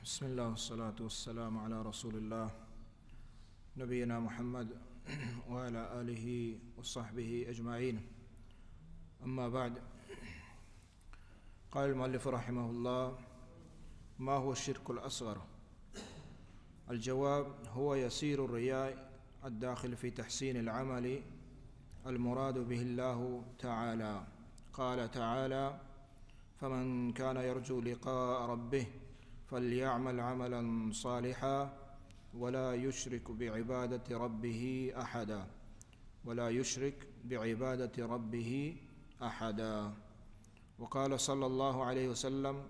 بسم الله والصلاة والسلام على رسول الله نبينا محمد وعلى آله وصحبه أجمعين. أما بعد، قال المؤلف رحمه الله: ما هو الشرك الأصغر؟ الجواب: هو يسير الرياء الداخل في تحسين العمل المراد به الله تعالى. قال تعالى: فمن كان يرجو لقاء ربه فليعمل عملا صالحا ولا يشرك بعبادة ربه أحدا، ولا يشرك بعبادة ربه أحدا. وقال صلى الله عليه وسلم: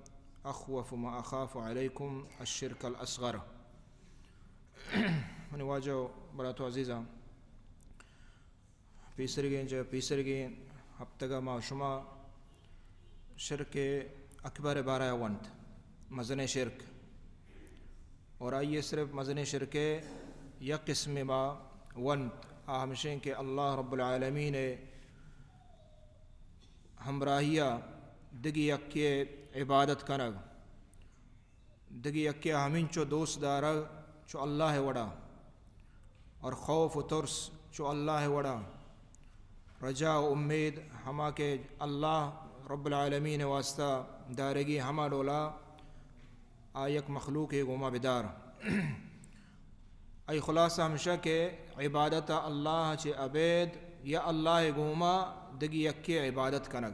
أخوف ما أخاف عليكم الشرك الأصغر. منی واجہ و برات و عزیزاں، پیسرگیں، چہ پیسرگیں ہپتگا ما شما شرک اکبر بارہ ونت، مزنیں شرک، اور آئیے صرف مزنیں شرک یک قسم ما ونت، آ ہمشیں کہ اللہ رب العالمین ہمراہیا دگی یکے عبادت کنگ، دگہ یکے ء ہمینچو دوست دارگ چو اللہ ء وڑا، اور خوف و ترس چو اللہ ء وڑا، رجا و امید ہما کہ اللہ رب العالمین ء واسطہ دارگی، ہما ڈولا آ یک مخلوق ء گوما بدار۔ ای خلاصہ ہمشہ کہ عبادت اللہ چہ ابید یا اللہ ء گوما دگہ یکے عبادت کنگ۔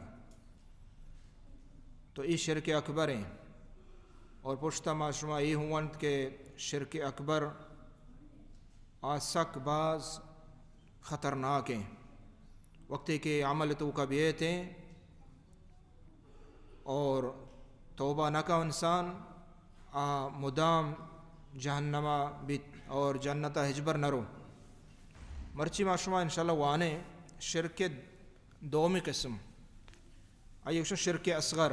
تو اے شرک اکبر ایں۔ اور پشتا ما شما اے ہوں ونت کہ شرک اکبر آ سک باز خطرناک ایں۔ وقتے کہ عمل توکا بیت ایں اور توبہ نہ کا انسان، آ مدام جہنما بیت اور جنتا ہچبر نہ رو۔ مرچی ما شما انشاءاللہ وانے شرک دومی قسم، آئی گوشن شرک اصغر،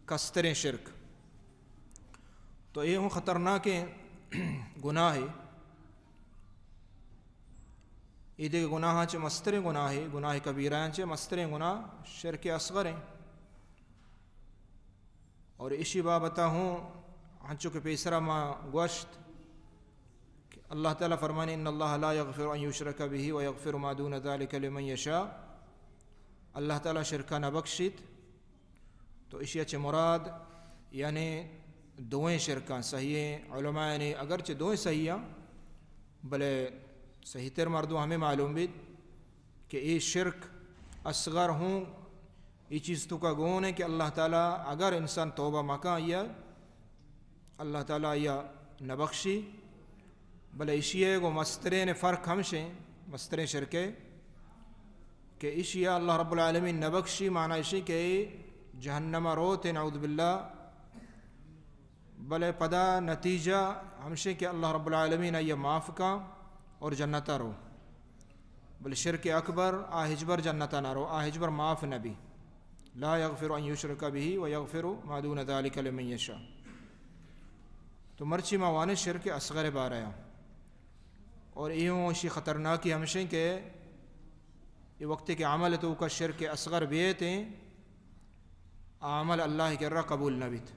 کستریں شرک۔ تو اے ہوں خطرناکیں گناہے۔ اے دگہ گناہاں چہ مستریں گناہے، گناہ کبیرہاں چہ مستریں گناہ شرک اصغر ایں۔ اور اشی بابتا ہوں، ہنچو کہ پیسرا ما گوشت کہ اللہ تعالی فرمانے: ان اللہ لا یغفر ان یشرک بہ و یغفر ما دون ذلک لمن یشاء۔ اللہ تعالی شرکا نہ بخشیت۔ تو اشی چہ مراد یعنی دوئیں شرکاں صحیح ایں۔ علماء نے اگرچہ دوئیں صحیح ایں، بلے صحیح تر مردم ہمیں معلوم بیت کہ اے شرک اصغر ہوں، اے چیز توکا گون ایں کہ اللہ تعالی اگر انسان توبہ مکاں، آئیا اللہ تعالی آئیا نبخشی۔ بلے اشی ء گوں مسترین فرق ہمشیں، مسترین شرکے کہ اشی ء اللہ رب العالمین نبخشی، معنی اشی کہ اے جہنم ء روت، نعوذ باللہ۔ بلے پدا نتیجہ ہمشیں کہ اللہ رب العالمین آئی ء معاف کاں اور جنت ء رو۔ بلے شرک اکبر آ ہچبر جنت ء نہ رو، آ ہچبر معاف نہ بی۔ لا یغفر ان یشرک بہ و یغفر ما دون ذلک لمن یشاء۔ تو مرچی ما وانے شرک اصغر بارہ ء۔ اور اے ہوں اشی خطرناکی ہمشیں کہ اے وقتے کہ عمل توکا شرک اصغر بیت ایں، آ عمل اللہ کرا قبول نہ بیت۔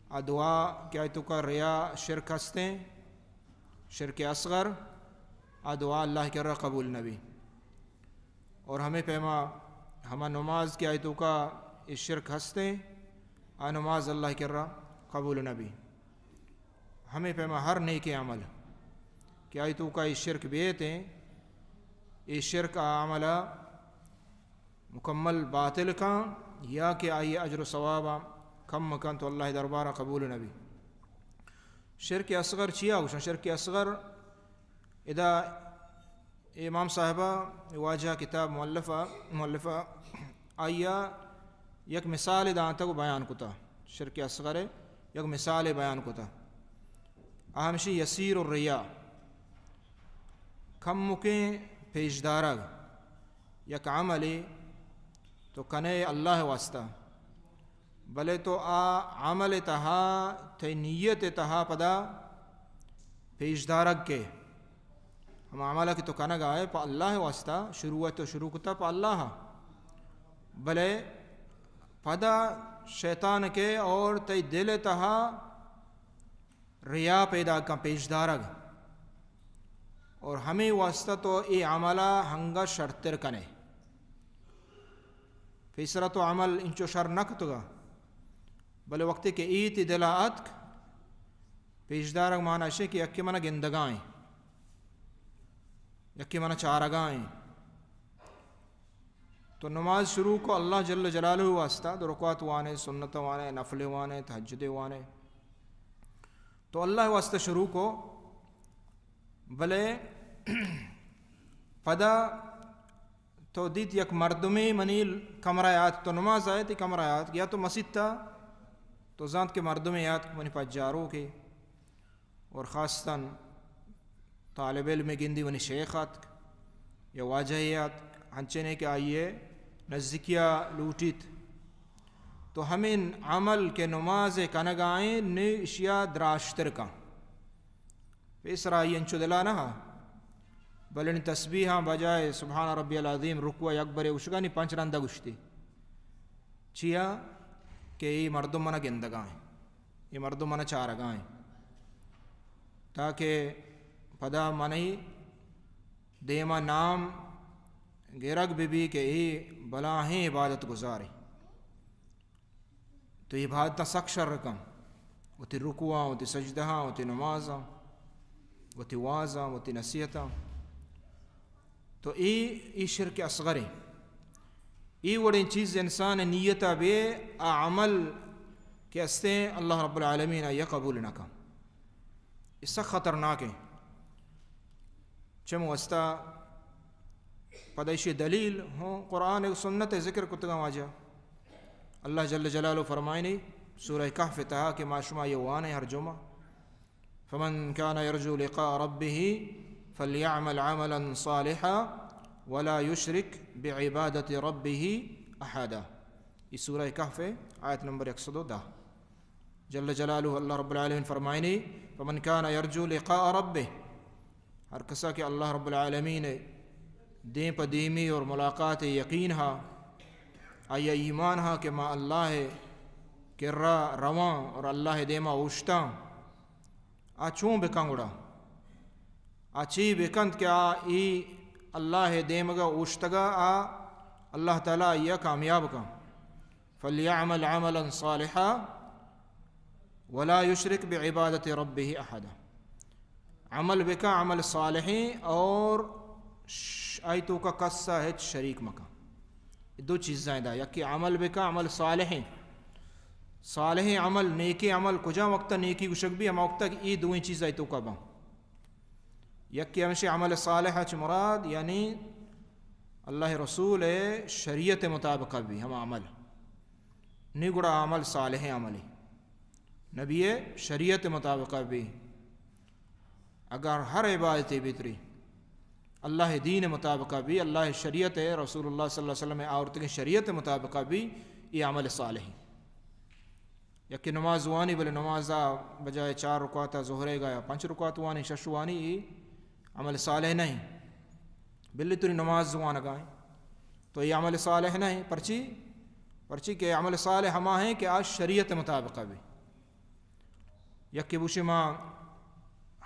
آ دعا کہ آئی توکا ریا شرک ہستیں، شرک اصغر، آ دعا اللہ کرا قبول نہ بی۔ اور ہمیں پیما ہما نماز کہ آئی توکا اے شرک ہستیں، آ نماز اللہ کرا قبول نہ بی۔ ہمیں پیما ہر نیکیں عمل کہ آئی توکا اے شرک بیت ایں، اے شرک آ عمل مکمل باطل کاں یا کہ آئی اجر و ثوابا کم کاں تو اللہ دربارا قبول نہ بی۔ شرک اصغر چیا گوشن؟ شرک اصغر ادا امام صاحبہ واجہ کتاب مؤلفہ، مؤلفہ آئیا یک مثال دانتگ و بیان کتا۔ شرک اصغر یک مثال بیان کتا۔ آ ہمشی یسیر الریا، کمکیں پیشدارگ، یک عملے تو کنے اللہ واسطہ، بلے تو آ عمل تہا، تئی نیت تہا پدا پیشدارگ کے۔ ہما عمل کہ تو کنگ آئے پہ اللہ واسطہ، شروع تو شروع کتا پہ اللہ، بلے پدا شیطان کے اور تئی دل تہا ریا پیدا کن، پیش دارگ، اور ہمے واسطہ تو اے عملا ہنگا شرتر کنے۔ پیسرا تو عمل انچو شر نہ کتگا، بلے وقتی کہ اے تئی دلا اتک، پیش دارگ مانا اشے کہ یکے منا گندگائیں، یکے منا چارگائیں۔ تو نماز شروع کو اللہ جل جلالہ واسطہ، دو رکعت وانے، سنت وانے، نفل وانے، تہجد وانے، تو اللہ واسطہ شروع کو۔ بلے پدا تو دیت یک مردمے منی کمرہ آت، تو نماز آئے تئی کمرہ آت، یا تو مسیت تا، تو زانت کہ مردمے آت منی پجارو کے، اور خاصتاً طالب علم گندی منی شیخ آتک یا واجہ آتک، انچنے کہ آئیے نزدیکیا لوٹیت، تو ہمیں عمل کہ نماز کنگائیں نی اشیا دراشتر کن۔ پیسرا آئی انچو دلا نہ، بلے نی تسبیحاں بجائے سبحان ربی العظیم رکوع یک برے اشگانی پنچ رندہ گشتی۔ چیا کہ اے مردم منا گندگائیں، اے مردم منا چارگائیں، تاکہ پدا منی دیما نام گرگ بہ بی کہ اے بلاہیں عبادت گزارے۔ تو عبادتاں سک شر کن، وتی رکوعاں، وتی سجدہاں، وتی نمازاں، وتی وازاں، وتی نصیحتاں۔ تو اے، اے شرک اصغریں۔ اے وڑیں چیز انسان نیتا بے، آ عمل کہ استیں اللہ رب العالمین آیا قبول نہ کن۔ اے سک خطرناکیں۔ چم واسطہ پدا ایشی دلیل ہوں قرآن و سنت ذکر کتگاں واجہ۔ اللہ جل جلالہ فرمائنی سورہ کہف تہا کہ ما شما یہ وانے ہر جمعہ، فمن كان يرجو لقاء ربه فليعمل عملا صالحا ولا يشرك بعبادة ربه أحدا۔ یہ سورہ کہف ہے، آیت نمبر یک سد و دہ۔ جل جلالہ اللہ رب العالمین فرمائنی، فمن كان يرجو لقاء ربه، ہر کسا کہ اللہ رب العالمین دیم پہ دیمی اور ملاقات یقین ہا، آیا ایمان ہا کہ ما اللہ کرا رواں اور اللہ دیما اوشتاں، آ چون بکن گڑا؟ آ چی بکنت کہ آ ای اللہ دیمگا اوشتگا آ اللہ تعالی آیا کامیاب کن؟ فلیعمل عملا صالحا ولا یشرک بعبادت ربه احدا۔ عمل بکن عمل صالحیں اور ش-، آئی توکا کسا ہچ شریک مکن۔ دو چیزاں دا، یکی عمل بکن عمل صالحیں۔ صالحیں عمل، نیکیں عمل، کجا وقتا نیکی گشگ بی، ہما وقتا کہ ای دوئیں چیز آئی توکا بن۔ یکی ہمشی عمل صالح چ مراد، یعنی اللہ رسول شریعت مطابقہ بی ہما عمل۔ نی گڑا عمل صالح عملی۔ نبی شریعت مطابقہ بی۔ اگر ہر عبادتے بیتری اللہ دین مطابقہ بی، اللہ شریعت، رسول اللہ صلی اللہ علیہ وسلم آورتگیں شریعت مطابقہ بی، یہ عمل صالح۔ یکی نماز وانی، بلے نماز بجائے چار رکعت ظہرے گا یا پنچ رکعت وانی، شش وانی، یہ عمل صالح نہیں۔ بلے تری نماز وانگائیں تو یہ عمل صالح نہیں۔ پرچی؟ پرچی کہ عمل صالح ہما ہیں کہ آ شریعت مطابقہ بی۔ یکے بوشی ما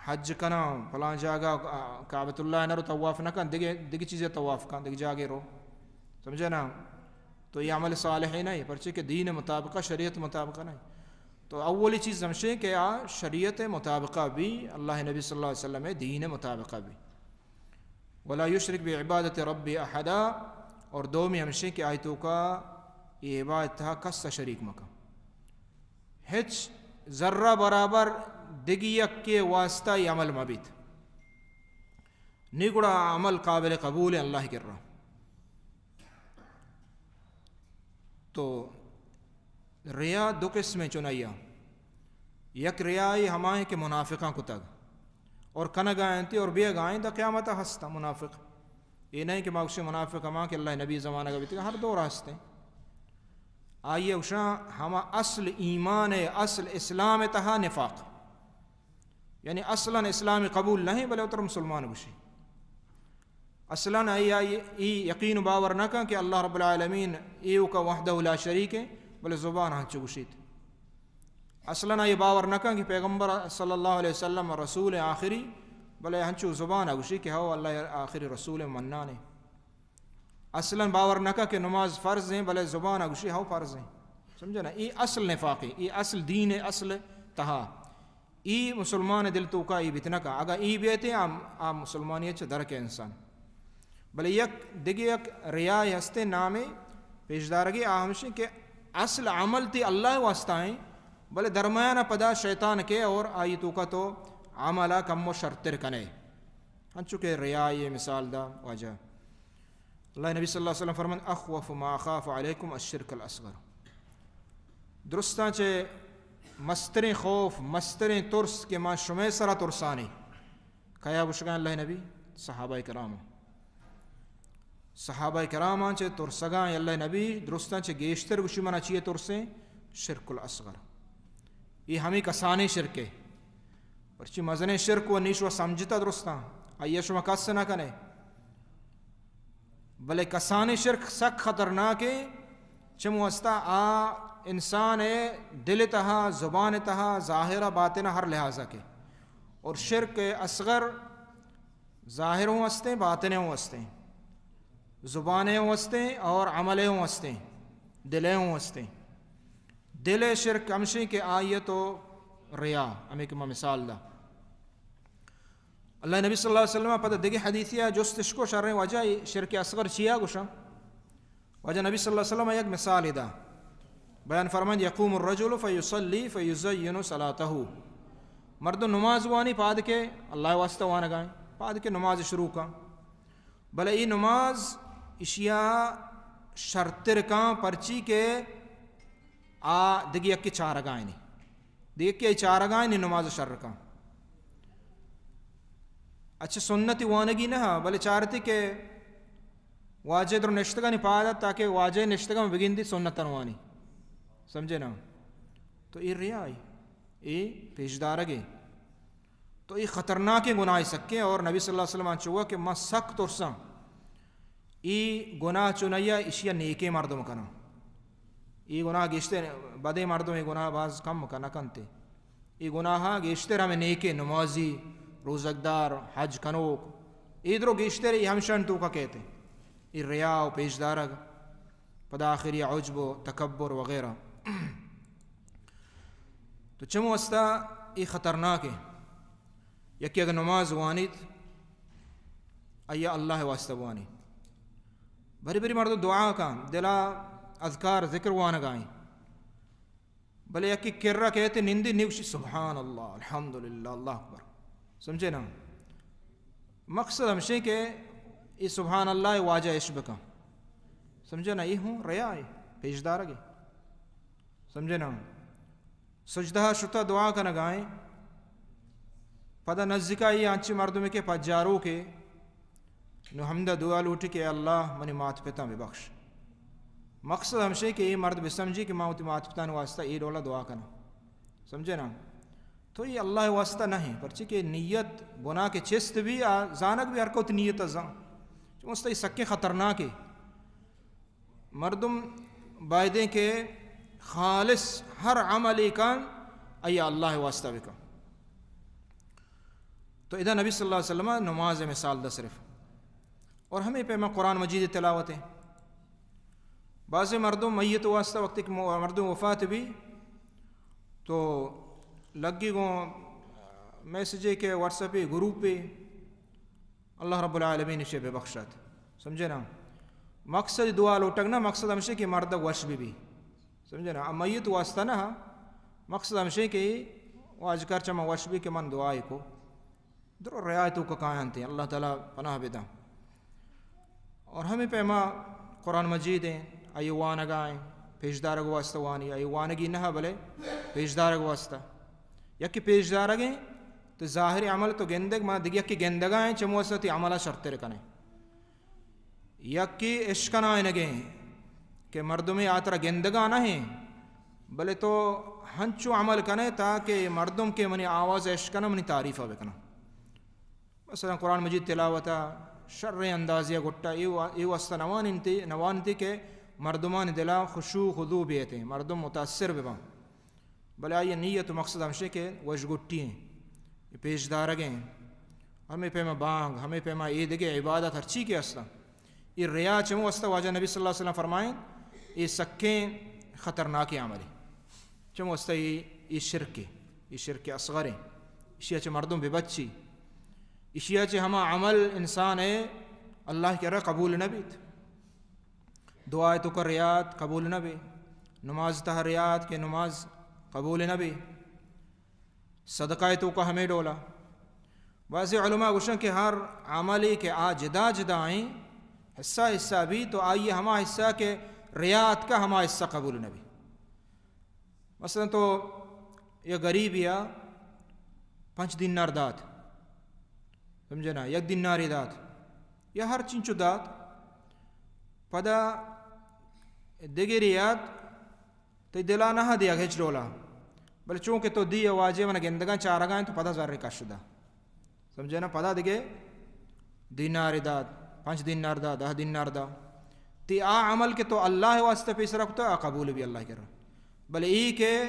حج کناں، پلان جاگہ، آ، کعبۃ اللہ نہ رو طواف نہ کن، دگہ، دگہ چیزے طواف کن، دگہ جاگے رو۔ سمجھے نا؟ تو یہ عمل صالح ہی نہیں، پرچے کہ دین مطابقہ، شریعت مطابقہ نہیں۔ تو اولی چیز ہمشے کہ آ شریعت مطابقہ بی، اللہ نبی صلی اللہ علیہ وسلم دین مطابقہ بی۔ ولا یشرک بعبادت ربی احدا، اور دومی ہمشے کہ آئی توکا یہ عبادت تہا کس شریک مکن۔ ہچ ذرہ برابر دگہ یکے واسطہ یہ عمل مبیت۔ نی گڑا عمل قابل قبول اللہ کرا۔ تو ریا دو قسم چنائیا۔ یک ریائی ہمائیں کہ منافقاں کتگ اور کنگا انتی اور بیگا انت، قیامت ہستا منافق۔ یہ نہیں کہ ما گوشیں منافق ہما کہ اللہ نبی زمانہ کا بیتگا، ہر دور ہستیں۔ آئیے گوشاں ہما اصل ایمان، اصل اسلام تہا نفاق، یعنی اصلاً اسلام قبول نہیں، بلے اتر مسلمان گوشی۔ اصلاً آئی، آئی ای یقین و باور نہ کن کہ اللہ رب العالمین ایوکا وحدہ لا شریک ہے، بلے زبان ہنچو گوشیت۔ اصلاً آئی باور نہ کن کہ پیغمبر صلی اللہ علیہ وسلم رسول آخری، بلے ہنچو زبان گوشی کہ ہو اللہ آخری رسول منانے۔ اصلاً باور نہ کن کہ نماز فرض ہیں، بلے زبان گوشی ہو فرض ہیں۔ سمجھے نا؟ ای اصل نفاقی، ای اصل دین اصل تہا۔ ای مسلمان دل توکا ای بیت نہ کا۔ اگا ای بیتے، آ، آ مسلمانی چہ درک انسان۔ بلے یک دگہ یک ریائے ہستے نامے پیشدارگی، آ ہمشی کہ اصل عمل تی اللہ واسطہ ہیں، بلے درمیان پدا شیطان کے اور آئی توکا تو عمل کم و شرتر کنے۔ ہنچو کہ ریائے مثال دا واجہ۔ اللہ نبی صلی اللہ علیہ وسلم فرمند، اخوف ما اخاف علیکم الشرک الاصغر۔ درستاں چہ مستریں خوف، مستریں ترس کہ ما شمئے سرا ترسانی۔ کیا گوشگاں اللہ نبی؟ صحابہ کرام۔ صحابہ کراماں چہ ترسگاں اللہ نبی، درستاں چہ گیشتر گوشی منا چیئے ترسیں؟ شرک الاصغر۔ یہ ہمیں کسانیں شرکے۔ پرچی مزنیں شرک و نیش و سمجھتا درستاں، آئیے شما کس نہ کنے۔ بلے کسانیں شرک سک خطرناکیں، چمو استا آ انسان دل تہا، زبان تہا، ظاہر باطن ہر لحاظ کے۔ اور شرک اصغر ظاہر ہوں ہستیں، باطن ہوں ہستیں، زبان ہوں ہستیں اور عمل ہوں ہستیں، دل ہوں ہستیں۔ دل شرک ہمشیں کہ آئیے تو ریا، ہمیں کہ ما مثال دا۔ اللہ نبی صلی اللہ علیہ وسلم پتہ دگہ حدیثی جستش کو شریں واجہ شرک اصغر چیا گوشاں؟ واجہ نبی صلی اللہ علیہ وسلم یک مثال دا۔ بیان فرمائند، یقوم الرجل فیصلی فیزین صلاته۔ مردم نماز وانی پاد کے اللہ واسطہ وانگائیں، پاد کے نماز شروع کن۔ بلے ای نماز اشیا شرتر کن، پرچی کہ آ دگہ یکی چارگائنی، دگہ یکی چارگائنی نماز شر کن۔ اچھا سنتی وانگی نہ، بلے چارتی کہ واجہ در نشتگانی پاد ات تاکہ واجہ نشتگان بگندی سنتن وانی۔ سمجھے نا؟ تو ای ریائی، ای پیشدارگی۔ تو ای خطرناکیں گناہ سکیں، اور نبی صلی اللہ علیہ وسلم چوگا کہ ما سک ترساں ای گناہ چو نیا اشیا نیکیں مردم کناں۔ ای گناہ گیشتر بدیں مردم ای گناہ باز کم کن نکنتے۔ ای گناہ گیشتر ہمیں نیکیں نمازی، روزگدار، حج کنوک، ای درو گیشتر ای ہمشان توکا کہتے۔ ای ریا و پیشدارگ، پدا آخری عجب و تکبر وغیرہ۔ تو چمو استا ای خطرناکے۔ یکی اگر نماز وانیت، آیا اللہ واسطہ وانی۔ بری بری مردم دعا کن، دلا اذکار ذکر وانگائیں۔ بلے یکی کرا کہتے نندی نیوشی سبحان اللہ، الحمدللہ، اللہ اکبر۔ سمجھے نا؟ مقصد ہمشیں کہ ای سبحان اللہ واجہ اش بکن۔ سمجھے نا؟ ای ہوں ریا ہے، پیشدارگے۔ سمجھے نا؟ سجدہ شتا دعا کنگائیں، پدا نزدیکا ای انچی مردمے کہ پجارو کے نو ہمدا دعا لوٹی کہ اے اللہ منی مات پتاں ببخش۔ مقصد ہمشے کہ اے مرد بسمجھی کہ ما وتی مات پتانی واسطہ اے ڈولا دعا کناں۔ سمجھے نا؟ تو اے اللہ واسطہ نہ ہیں، پرچے کہ نیت گناہ کے چست بھی آ زانگ بھی ہر کو وتی نیت زان۔ چون واسطہ اے سکیں خطرناک ہے۔ مردم بایدیں کہ خالص ہر عملے کن، آئی اللہ واسطہ بکن۔ تو ادا نبی صلی اللہ علیہ وسلم نماز مثال دا صرف۔ اور ہمیں پیما قرآن مجید تلاوت ہے۔ بعض مردم میت واسطہ، وقتی کہ مو-، مردم وفات بھی، تو لگی گوں میسجے کہ واٹس ایپے گروپے، اللہ رب العالمین اسے ببخشات۔ سمجھے نا؟ مقصد دعا لوٹگ نہ، مقصد ہمشے کہ مردگ وش بی بی۔ سمجھے نا؟ میت واسطہ نہ، مقصد ہمشے کہ واجکار چما وش بی کہ من دعائے کو۔ درو رعایت و کایانتے، اللہ تعالی پناہ بداں۔ اور ہمیں پیما قرآن مجید ہیں، آئی وانگا ہیں، پیشدارگ واسطہ وانی، آئی وانگی نہ بلے پیشدارگ واسطہ۔ یکی پیشدارگ ہیں، تو ظاہر عمل تو گندگ، ما دگہ یکی گندگا ہیں، چمو واسطہ تی عملہ شرتر کنے۔ یکی اشکنائنگیں کہ مردمے آ ترا گندگا نہ ہیں، بلے تو ہنچو عمل کنے تاکہ مردم کہ منی آواز اشکنہ منی تعریفہ بکنہ۔ مثلاً قرآن مجید تلاوتا شریں اندازیا گٹا اے وا-، اے واسطہ نواننتی، نواننتی کہ مردمانی دلا خشوع خضوع بیتیں، مردم متاثر بباں، بلے آئی نیت و مقصد ہمشیں کہ وشگٹی ایں، اے پیش دارگ ایں، ہمے پیما بانگ، ہمے پیما اے دگہ عبادت ہرچی کہ ہستاں، اے ریا چمو واسطہ واجہ نبی صلی اللہ علیہ وسلم فرمائیں، اے سکیں خطرناکیں عملے۔ چمو واسطہ اے، اے شرکے، اے شرک اصغرے۔ اشیا چہ مردم ببچی۔ اشیا چہ ہما عمل انسان ء اللہ کرا قبول نہ بیت۔ دعا ء توکا ریات قبول نہ بی، نماز تہا ریات کہ نماز قبول نہ بی، صدقہ ء توکا ہمے ڈولا۔ بعضی علماء گوشن کہ ہر عملے کہ آ جدا جدا ایں، حصہ حصہ بی، تو آئی ہما حصہ کہ ریا اتکا ہما حصہ قبول نہ بی۔ مثلاً تو یک غریبے ء پنچ دینار دات، سمجھے نا، یک دینارے دات یا ہر چینچو دات، پدا دگرے ات، تئی دلا نہ دیگ ہچ ڈولا، بلے چونکہ تو دی ء واجہ من گندگاں چارگا انت، تو پدا زر کش دا۔ سمجھے نا؟ پدا دگہ دینار دات، پنچ دینار دات، دہ دینار دات۔ تی آ عمل کہ تو اللہ واسطہ پیسرا کتا، آ قبول بی اللہ کرا۔ بلے ای کہ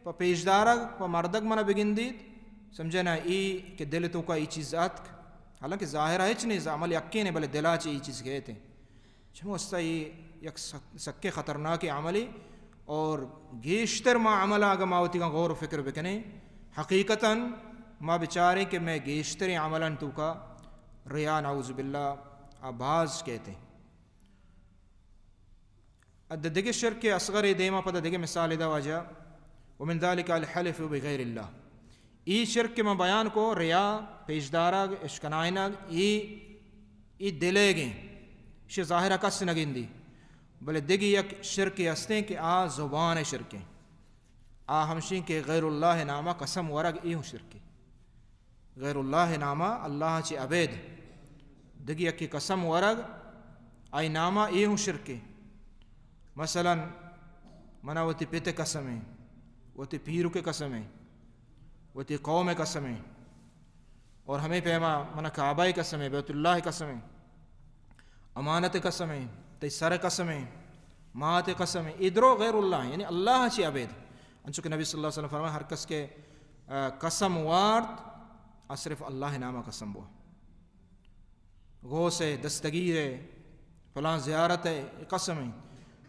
پہ پیشدارگ، پہ مردگ منا بگندیت، سمجھے نا؟ ای کہ دل توکا ای چیز اتک، حالانکہ ظاہرا ہچ نہیں، عمل یقین ہے، بلے دلا چہ ای چیز کہتے۔ چمو واسطہ ای یک سک-، سکیں خطرناکیں عملے، اور گیشتر ما عملاں اگہ ما وتیگاں غور و فکر بکنیں، حقیقتاً ما بچاریں کہ مئے گیشتریں عملاں توکا ریا نعوذ باللہ آ باز کہتے۔ اد دگہ شرک اصغر دیما پدا دگہ مثال دا واجہ، ومن ذلك الحلف بغیر اللہ۔ ای شرک کہ من بیان کو، ریا، پیشدارگ، اشکنائنگ، ای، ای دلیگیں، شی ظاہرہ کس نہ گندی۔ بلے دگہ یک شرکے ہستیں کہ آ زبان شرکیں۔ آ ہمشیں کہ غیر اللہ نامہ قسم ورگ، ای ہوں شرکے۔ غیر اللہ نامہ اللہ چی ابید دگہ یکی قسم ورگ، آئی نامہ، ای ہوں شرکے۔ مثلاً منا وتی پت قسمیں، وتی پیرک قسمیں، وتی قوم قسمیں، اور ہمے پیما منا کعبہ قسمیں، بیت اللہ قسمیں، امانت قسمیں، تئی سر قسمیں، مات قسمیں، ای درو غیر اللہ ہیں، یعنی اللہ چی ابید۔ انچو کہ نبی صلی اللہ علیہ وسلم فرمائے، ہر کس کہ، آ، قسم وارت، آ صرف اللہ نامہ قسم بوا۔ غوث ہے، دستگیر ہے، فلان زیارت ہے، قسم ہیں۔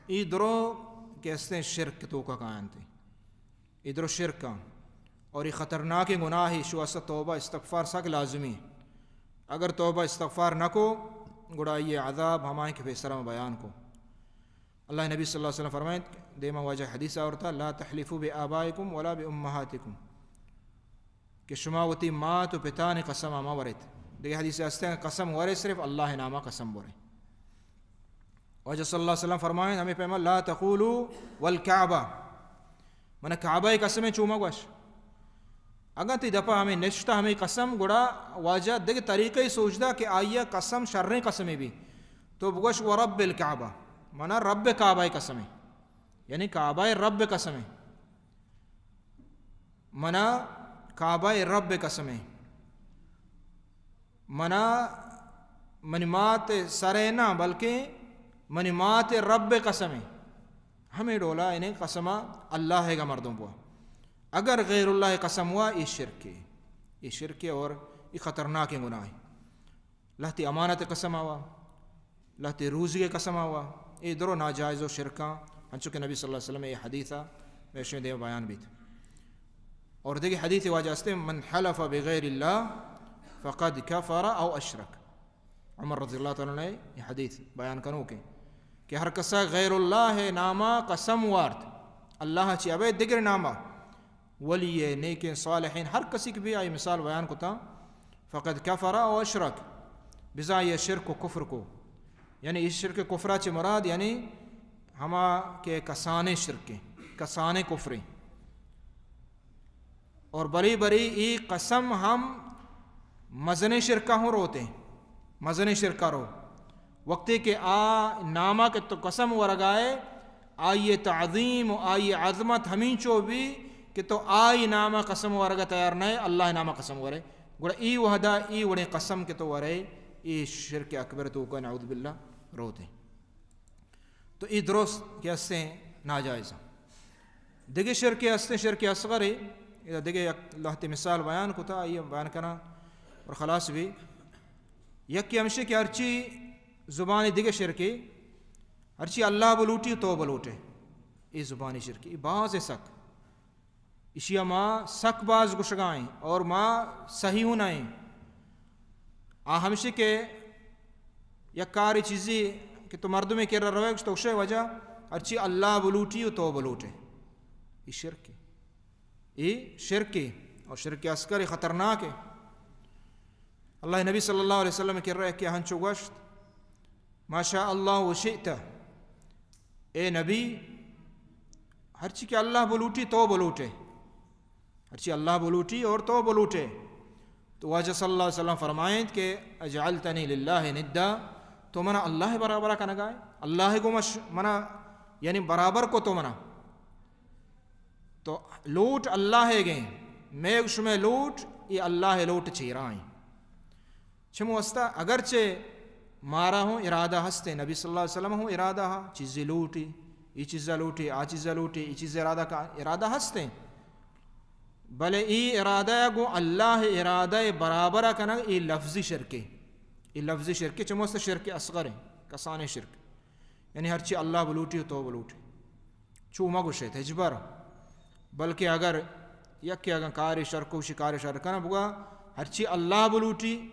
ای درو کہ ہستیں شرک توکا کاینت۔ ای درو شرکاں اور ای خطرناکیں گناہے، شو اسا توبہ استغفار سک لازمی۔ اگر توبہ استغفار نہ کو، گڑا یہ عذاب ہمائیں کہ پیسرا بیان کو۔ اللہ نبی صلی اللہ علیہ وسلم فرمائیں، دیما واجہ حدیث آورتا، لا تحلفوا بآبائکم ولا بامہاتکم، کہ شما وتی مات و پتانی قسم ما ورت۔ دگہ حدیث ہستیں، قسم ورے صرف اللہ نامہ قسم ورے۔ واجہ صلی اللہ علیہ وسلم فرمائیں ہمیں پیما، لا تقولوا والکعبہ، من کعبہ قسم چوما گوش۔ اگاں تی دپا ہمیں نشتہ ہمیں قسم، گڑا واجہ دگہ طریقہ سوچ دا کہ آئی قسم شریں قسمے بی۔ تو بگوش ورب الکعبہ، منا رب کعبہ قسمے، یعنی کعبہ رب قسمے، منا کعبہ رب قسمے۔ منا منی مات سرے نہ، بلکہ منی مات رب قسمے۔ ہمیں ڈولا انہیں قسمہ اللہ گا مردم بوا۔ اگر غیر اللہ قسم ہوا، یہ شرکے، یہ شرکے اور یہ خطرناکیں گناہ ہے۔ لہتی امانت قسم ہوا، لہتے روزی قسم ہوا، اے درو ناجائز و شرکاں، ہنچو کہ نبی صلی اللہ علیہ وسلم اے حدیث میں شویں دیما بیان بیت۔ اور دیگه حدیث واجہ ہستے، من حلف بغیر اللہ فقد کفر او اشرک۔ عمر رضی اللہ تعالی عنہ یہ حدیث بیان کنو کہ، کہ ہر کسا غیر اللہ ناما قسم وارت، اللہ چی ابے دگر ناما، ولی نیکیں صالحین ہر کسی کہ بھی آئی مثال بیان کتا، فقد کفر او اشرک، بزاں یہ شرک و کفر کو۔ یعنی اس شرک کفرا چہ مراد یعنی ہما کہ کسانیں شرکیں، کسانیں کفریں۔ اور بری بری ای قسم ہم مزنیں شرکا ہوں روتے، مزنیں شرکا رو۔ وقتی کہ آ ناما کہ تو قسم ورگائے، آئی تعظیم و آئی عظمت ہمینچو بی کہ تو آئی ناما قسم ورگا تیار نہ، اللہ ناما قسم ورے۔ گڑا ای وحدہ ای وڑیں قسم کہ تو ورے، ای شرک اکبر توکا نعوذ باللہ روتے۔ تو اے درست کہ ہستیں ناجائز۔ دگہ شرکے ہستیں، شرک اصغرے، ادا دگہ یک لہتے مثال بیان کتا، آئی بیان کناں اور خلاص بھی۔ یکے ہمشی کہ ہرچی زبانی دگہ شرکے، ہرچی اللہ بلوٹی تو بلوٹے، اے زبانی شرکے، اے باز سک۔ اشیا ما سک باز گشگائیں اور ما صحیح ہوں نہ ایں۔ آ ہمشی کہ یک کاری چیزی کہ تو مردمے کرا روئے گشت، تو گشے وجہ ہرچی اللہ بلوٹی و تو بلوٹے۔ اے شرکے۔ اے شرکے۔ اور شرک اصغر خطرناکے۔ اللہ نبی صلی اللہ علیہ وسلم کرا کہ ہنچو گوشت، ما شاء اللہ و شئت۔ اے نبی، ہرچی کہ اللہ بلوٹی تو بلوٹے۔ ہرچی اللہ بلوٹی اور تو بلوٹے۔ تو واجہ صلی اللہ علیہ وسلم فرمائیں کہ اجعلتنی للہ ندا، تو منا اللہ برابر کنگائے؟ اللہ گو مش-، منا، یعنی برابر کو تو منا۔ تو لوٹ اللہ گئیں، میں شمے لوٹ، یہ اللہ لوٹ چیرائیں۔ چمو واسطہ اگرچہ مارا ہوں ارادہ ہستیں، نبی صلی اللہ علیہ وسلم ہوں ارادہ ہا، چیزے لوٹی، ای چیزا لوٹی، آ چیزا لوٹی، ای چیز ارادہ کا ارادہ ہستیں، بلے ای ارادہ گو اللہ ارادہ برابر کنگ، ای لفظی شرکے۔ ای لفظی شرکے، چمو واسطہ شرک اصغر ہیں، کسانیں شرک۔ یعنی ہرچی اللہ بلوٹی و تو بلوٹی۔ چو مگوشیت ہچبر، بلکہ اگر یکے اگاں کارے شر کو، شی کارے شر کناں، بگا ہرچی اللہ بلوٹی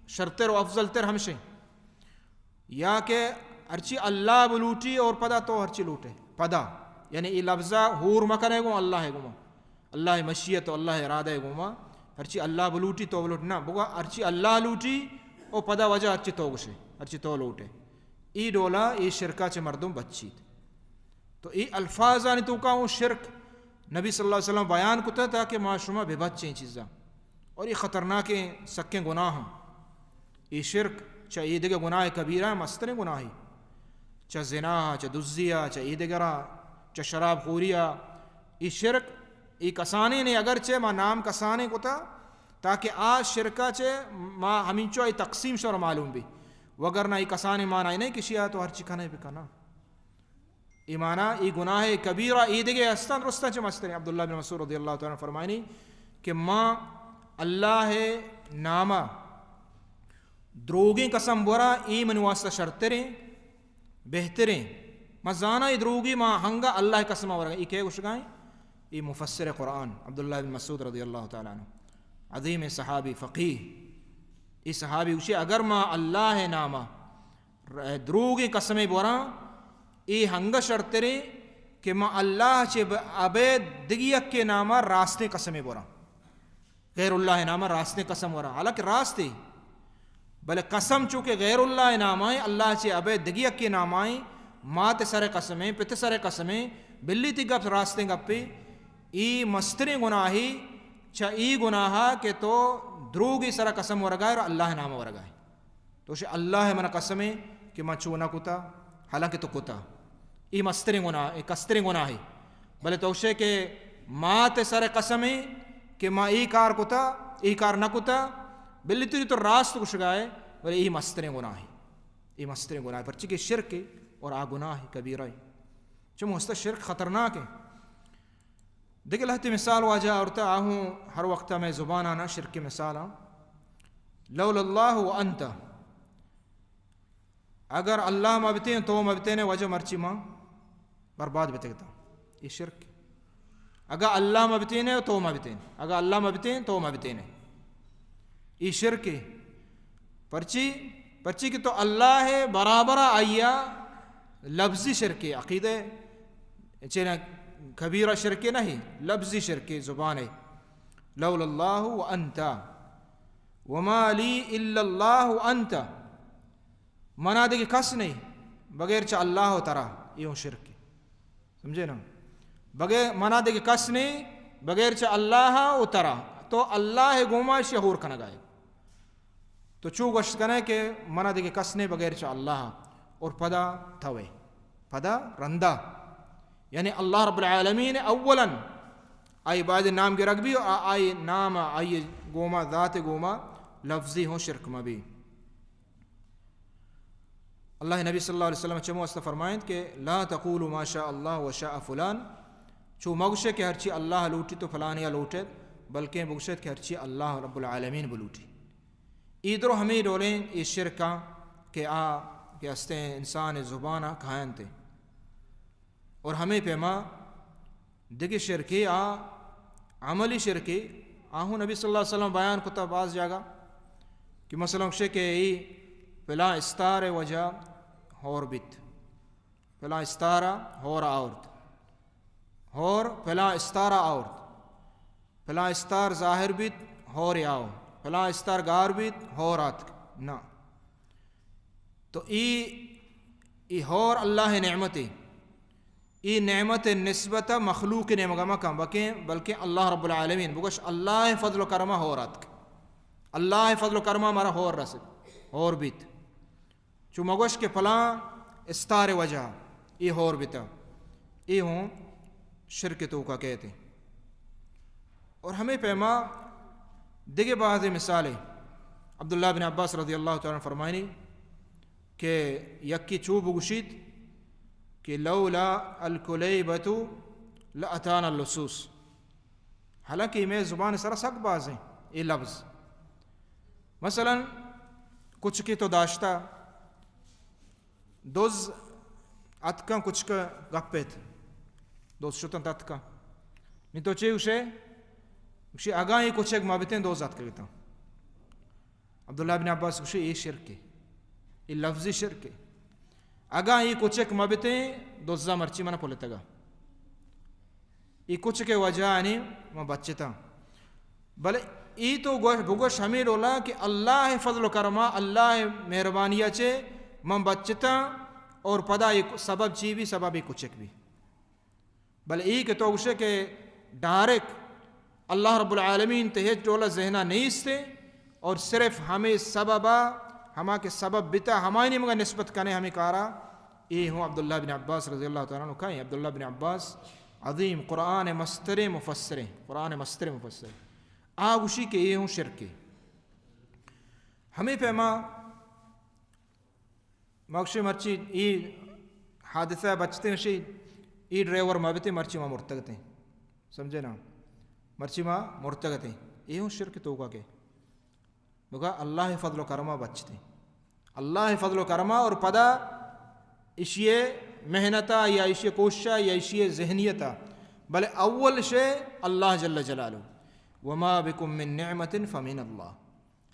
شرتر و افضل تر ہمشیں، یا کہ ہرچی اللہ بلوٹی اور پدا تو ہرچی لوٹے۔ پدا، یعنی ای لفظا ہور مکنے گو اللہ گوما، اللہ مشیت و اللہ ارادہ گوما، ہرچی اللہ بلوٹی تو بلوٹ نہ، بگا ہرچی اللہ لوٹی او پدا وجہ ہرچی تو گوشے، ہرچی تو لوٹے۔ ای ڈولا ای شرکا چہ مردم بچیت۔ تو ای الفاظانی توکا اوں شرک نبی صلی اللہ علیہ وسلم بیان کتا تاکہ ما شما بہ بچیں چیزاں۔ اور ای خطرناکیں سکیں گناہ ہیں۔ ای شرک چہ ای دگہ گناہ کبیرہ مستریں گناہی۔ چہ زنا، چہ دزیا، چہ ای دگرا، چہ شراب خوریا۔ ای شرک، ای کسانیں نے، اگرچہ ما نام کسانیں کتا، تاکہ آ شرکا چہ ما ہمینچو ای تقسیم شور معلوم بی۔ وگرنہ ای کسانیں معنی نہیں کہ شیا تو ہرچی کنے بکنا۔ ای معنی، ای گناہ کبیرہ ای دگہ استان درستاں چہ مستریں۔ عبداللہ بن مسعود رضی اللہ تعالی عنہ فرمائنی کہ ما اللہ نامہ دروگیں قسم برا، ای منی واسطہ شرتریں، بہتریں۔ ما زانا ای دروگی ما ہنگا اللہ قسم ورگا۔ ای کئے گوشگائیں؟ ای مفسر قرآن عبداللہ بن مسعود رضی اللہ تعالی عنہ، عظیم صحابی فقیہ۔ ای صحابی گوشی اگر ما اللہ نامہ ر-، دروگیں قسمے بوراں، اے ہنگہ شرتریں کہ ما اللہ چہ ب-، ابید دگہ یکے ناما راستیں قسمے بوراں۔ غیر اللہ ناما راستیں قسم وراں۔ حالانکہ راستے، بلے قسم چونکہ غیر اللہ نامائیں، اللہ چہ ابید دگہ یکے نامائیں، مات سر قسمیں، پت سر قسمیں، بلی تی گپ راستیں گپے، ای مستریں گناہی، چہ ای گناہا کہ تو دروگی سر قسم ورگائے اور اللہ نام ورگائے۔ تو شے اللہ من قسمیں کہ من چو نہ کتا، حالانکہ تو کتا۔ ای مستریں گناہ، ای کستریں گناہے۔ بلے تو شے کہ مات سر قسمیں کہ ما ای کار کتا، ای کار نہ کتا، بلی تری تو راست گشگائے، بلے ای مستریں گناہے۔ ای مستریں گناہے، پرچی کہ شرک ہے اور آ گناہ کبیرہ ہے۔ چمو ہستا شرک خطرناک ہے۔ دگہ لہتے مثال واجہ آورتا، آہوں ہر وقت میں زبان آنا شرک مثال آں۔ لولا اللہ و انت، اگر اللہ مبتیں تو مبتیں واجہ مرچی ما برباد بتگتا۔ یہ شرک۔ اگر اللہ مبتیں تو مبتیں، اگر اللہ مبتیں تو مبتیں، یہ شرک۔ پرچی؟ پرچی کہ تو اللہ برابر آئیا لفظی شرک عقیدہ چنا کبیرہ شرک نہیں، لفظی شرک زبان ہے۔ لولا اللہ و انت وما لی الا اللہ و انت، منا دگہ کس نہیں بغیر چہ اللہ و ترا، یہ ہوں شرک۔ سمجھے نا؟ بغیر منا دگہ کس نے بغیر چہ اللہ و ترا۔ تو اللہ گوما شی ہور کنگائے۔ تو چو گوشت کنے کہ منا دگہ کس نے بغیر چہ اللہ اور پدا توے۔ پدا رندا۔ یعنی اللہ رب العالمین اولاً آئی بعد نام گرگ بھی، آ-، آئی نام، آئی گوما، ذات گوما لفظی ہوں شرک مبی۔ اللہ نبی صلی اللہ علیہ وسلم چمو است فرمائند کہ لا تقولوا ما شاء اللہ و شاء فلان، چو مگوشے کہ ہرچی اللہ لوٹی تو فلانیا لوٹے، بلکہ بگوشت کہ ہرچی اللہ رب العالمین بلوٹی۔ ای درو ہمیں ڈولیں ای شرکاں کہ آ کہ استیں انسان زبان کھاینتے۔ اور ہمیں پیما دگہ شرکے آ عملی شرکے، آہوں نبی صلی اللہ علیہ وسلم بیان کتا بعض جاگہ کہ مثلاً گوشے کہ ای فلاں استار وجہ ہور بیت، فلاں استارا ہور آورت، ہور فلاں استارا آورت، فلاں استار ظاہر بیت، ہور آو، فلاں استار گار بیت، ہور آتک۔ نہ۔ تو ای، ای ہور اللہ نعمتے۔ ای نعمت نسبت مخلوق نیمگا مکن، بکیں، بلکہ اللہ رب العالمین۔ بگوش اللہ فضل و کرما ہور آتک۔ اللہ فضل و کرما مارا ہور رسید، ہور بیت۔ چو مگوش کہ فلاں استار وجہ ای ہور بیتا، ای ہوں شرک توکا کہتے۔ اور ہمیں پیما دگہ بعض مثالے عبداللہ بن عباس رضی اللہ تعالیٰ عنہ فرمائنی کہ یکی چو بگوشیت کہ لولا الکلیبۃ لاتانا اللصوص، حالانکہ میں زبان سرا سک بازیں اے لفظ۔ مثلاً کچکے تو داشتا، دز اتکاں کچک گپت، دز شتنت اتکاں۔ نی تو چے گوشے؟ گوشی اگاں اے کچک مہ بتیں دز اتکگتاں۔ عبداللہ بن عباس گوشی اے شرکے، اے لفظی شرکے۔ اگاں اے کچک مہ بتیں دزا مرچی منا پلتگا۔ اے کچک وجہ آنی من بچتاں۔ بلے اے تو گوش، بگوش ہمیں ڈولا کہ اللہ فضل و کرما، اللہ مہربانی چے من بچتاں، اور پدا اے سبب چی بھی، سبب اے کچک بھی۔ بلے اے کہ تو گوشے کہ ڈائریکٹ اللہ رب العالمین تے ہچ ڈولا ذہنا نیستے، اور صرف ہمیں سببا، ہما کہ سبب بتا، ہمائی نیمگا نسبت کنے ہمیں کارا، اے ہوں عبداللہ بن عباس رضی اللہ تعالیٰ عنہ کہیں۔ عبداللہ بن عباس عظیم قرآن مستریں مفسریں، قرآن مستریں مفسر۔ آ گوشی کہ اے ہوں شرکے۔ ہمیں پیما مگشے مرچی اے حادثہ بچتیں، شی اے ڈرائیور مہ بتیں مرچی ما مرتگتیں۔ سمجھے نا؟ مرچی ما مرتگتیں۔ اے ہوں شرک توکا کے۔ بگا اللہ فضل و کرما بچتیں۔ اللہ فضل و کرما اور پدا اشی محنتا یا اشی کوششا یا اشی ذہنیتا۔ بلے اول شے اللہ جل جلالہ۔ وما بکم من نعمت فمن اللہ۔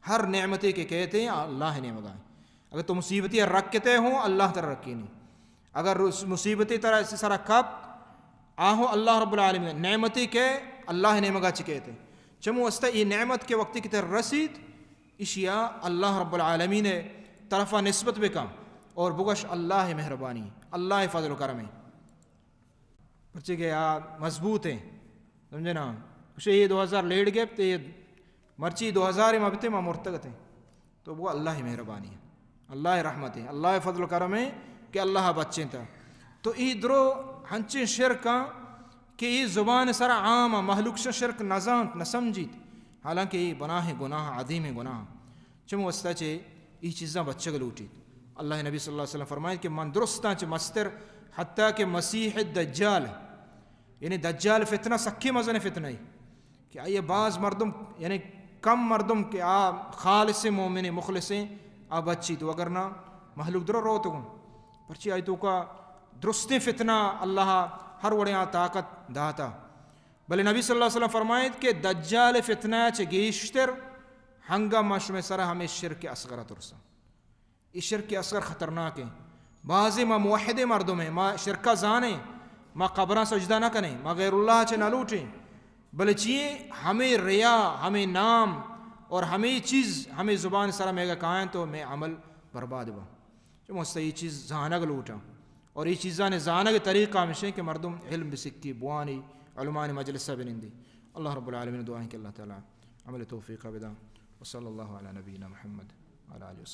ہر نعمتے کہ کہتے ہیں اللہ نیمگا ہیں۔ اگر تو مصیبتی رکھتے ہوں، اللہ ترا رکھینی۔ اگر اس مصیبتی ترا اس سرا کپت، آہو اللہ رب العالمین نعمتے کہ اللہ نیمگا چکیتے۔ چمو واسطہ یہ نعمت کے وقتی کہ تر رسید، اشیا اللہ رب العالمین طرفا نسبت بکا اور بگش اللہ مہربانی، اللہ فضل و کرم ہے۔ پرچے کہ آ مضبوط ہیں، سمجھے نا؟ گوشے یہ دو ہزار لیٹ گپت، یہ مرچی دو ہزار ما بتے ما مرتگتے۔ تو وہ اللہ مہربانی ہے، اللہ رحمت ہے، اللہ فضل و کرم ہے کہ اللہ بچیں تا۔ تو ای درو ہنچیں شرکاں کہ ای زبان سر عام مخلوق شا شرک نزانت، نسمجھیت، حالانکہ ای بناہ گناہ، عظیم گناہ۔ چمو واسطہ چے ای چیزاں بچگ لوٹیت۔ اللہ نبی صلی اللہ علیہ وسلم فرمائیت کہ من درستاں چہ مستر حتیٰ کہ مسیح الدجال، یعنی دجال فتنہ سکے مزن فتنہ ہے کہ آئیے باز مردم، یعنی کم مردم کہ آ خالص مومن مخلصیں آ بچیت، وگرنہ مخلوق درو روت گوں۔ پرچی آئی توکا درستیں فتنہ اللہ ہر وڑیں آ طاقت داتا۔ بلے نبی صلی اللہ علیہ وسلم فرمائیت کہ دجال فتنہ چہ گیشتر ہنگا ما شمے سرا ہمیں شرک اصغر ترساں۔ ای شرک اصغر خطرناک ہیں۔ بازی ما موحد مردم ہیں، ما شرکا زانیں، ما قبراں سجدہ نہ کنیں، ما غیر اللہ چہ نہ لوٹیں، بلے چیئے ہمیں ریا، ہمیں نام اور ہمیں چیز ہمیں زبان سرا میگا کائیں تو میں عمل برباد با۔ چمو واسطہ ای چیز زانگ لوٹاں۔ اور ای چیزاں زانگ طریقہ ہمیشہ کہ مردم علم بسکی، بوانی، علماء مجلسہ بنندی۔ اللہ رب العالمین دعائیں کہ اللہ تعالی عمل توفیق بداں۔ وصلی اللہ علی نبینا محمد وعلی آلہ وصحبہ۔